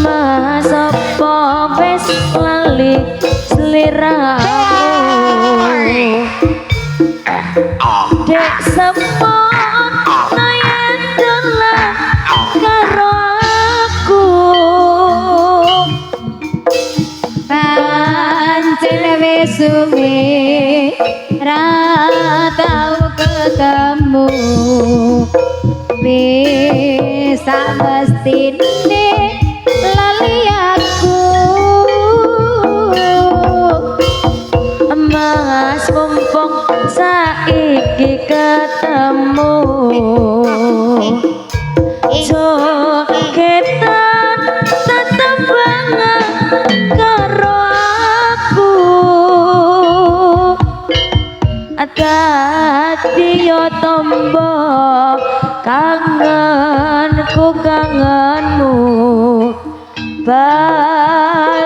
Mas, apa wis lali sliramu? Dek semono yen dolan karo aku. Pancen wis suwe ra tau ketemu, wis mestine lali aku. Mas, mumpung saiki ketemu, jogetan tetembangan karo aku. Dadi yo tombo kangenku kangenmu. Banyu